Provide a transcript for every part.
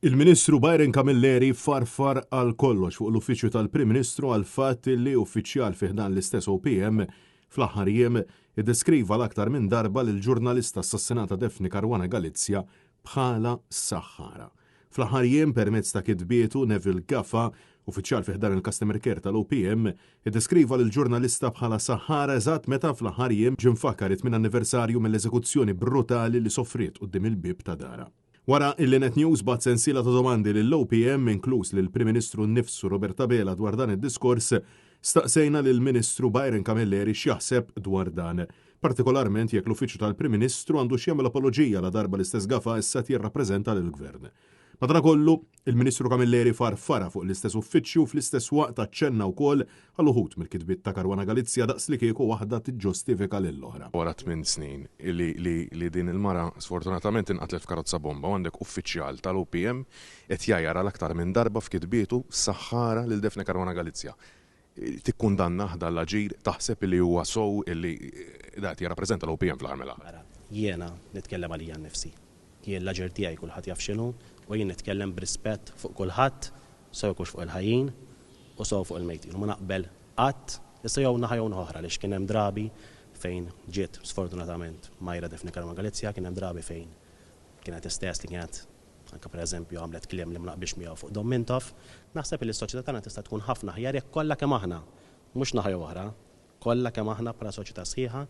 Il-Ministru Byron Camilleri farfar għal kollox fuq l-Uffiċċju tal-Prim Ministru għall-fatt li uffiċjal fi ħdan l-istess OPM fl-aħħar jiem iddeskriva l-aktar minn darba lill-ġurnalista assassinata Daphne Caruana Galizia bħala saħħara. Fl-aħħar jiem permezz ta' kitbietu Neville Gafa, uffiċjal fi ħdan il-Customer Care tal-OPM, iddeskriva lill-ġurnalista bħala saħħara eżatt meta fl-aħħar jiem ġie mfakkar it-tmien anniversarju mill-eżekuzzjoni brutali li sofriet quddiem il-bieb ta' darha. Wara illi Net News bagħat sensiela ta' domandi lill-OPM, inkluż lill-Prim Ministru nnifsu Robert Abela dwar dan id-diskors, staqsejna lill-Ministru Byron Camilleri x'jaħseb dwar dan. Partikolarment jekk l-Uffiċċju tal-Prim Ministru għandux jagħmel apoloġija ladarba l-istess Gafa issa qed jirrappreżenta lill-Gvern. Madanakollu, il-Ministru Camilleri farfarha fuq l-istess uffiċċju u fl-istess waqt aċċenna wkoll għal uħud mill-kitbiet ta' Caruana Galizia daqslikieku waħda tiġġustifika lill-oħra. Wara tminn snin li li din il-mara sfortunatament inqatlet f'karozza bomba u għandek uffiċjal tal-OPM qed jgħajjar għal aktar minn darba f'kitbietu saħħara lil Daphne Caruana Galizia. Tikkundannah dan l-aġir? Taħseb li huwa sew li dan qed jirrappreżenta l-OPM fl-aħħar mill-aħħar? Ara, jiena nitkellem għalija nnifsi. Jien l-aġir tiegħi kulħadd jaf x'inhu u jien nitkellem b'rispett fuq kulħadd, sew jekk hux fuq il-ħajjin u sew fuq il-mejtin. U ma naqbel qatt, issa jew naħa jew naħa oħra għaliex kien hemm drabi fejn ġiet sfortunatament mgħajra Daphne Caruana Galizia, kien hemm drabi fejn kienet hi stess li kienet Anke pereżempju għamlet kliem li ma naqbilx miegħu fuq Dom Mintoff. Naħseb illi s-soċjetà tagħna tista' tkun ħafna aħjar jekk kollha kemm aħna, mhux naħa jew oħra, kollha kemm aħna bħala soċjetà sħiħa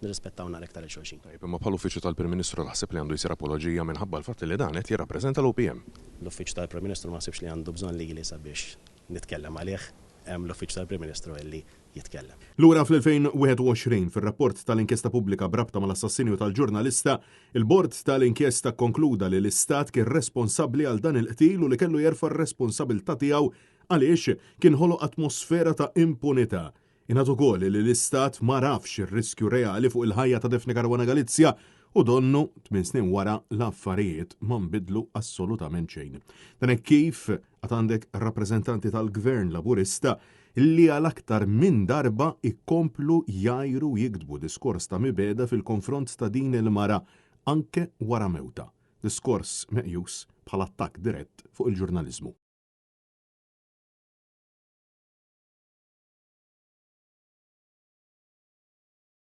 nirrispettaw naqra iktar lil xulxin. Tajjeb, imma bħala Uffiċċju tal-Prim Ministru taħseb li għandu jsir apoloġija minħabba l-fatt li dan qed jirrappreżenta l-OPM? L-Uffiċċju tal-Prim Ministru ma naħsibx li għandu bżonn lili sabiex nitkellem għalih. Hemm l-Uffiċċju tal-Prim Ministru illi jitkellem. Lura fl-2021, fir-rapport tal-inkjesta pubblika b'rabta mal-assassinju tal-ġurnalista, il-Bord tal-Inkjesta kkonkluda li l-Istat kien responsabbli għal dan il-qtil u li kellu jerfa' r-responsabilità tiegħu għaliex kien ħoloq atmosfera ta' impunità. Ingħad ukoll li l-Istat m'għarafx ir-riskju reali fuq il-ħajja ta' Daphne Caruana Galizia u donnu, tminn snin wara, l-affarijiet ma nbidlu assolutament xejn. Dan hekk kif għad għandek rappreżentanti tal-Gvern Laburista li għal aktar minn darba jkomplu jgħajru u jiktbu diskors ta' mibegħda fil-konfront ta' din il-mara anke wara mewtha. Diskors meqjus bħala attakk dirett fuq il-ġurnaliżmu.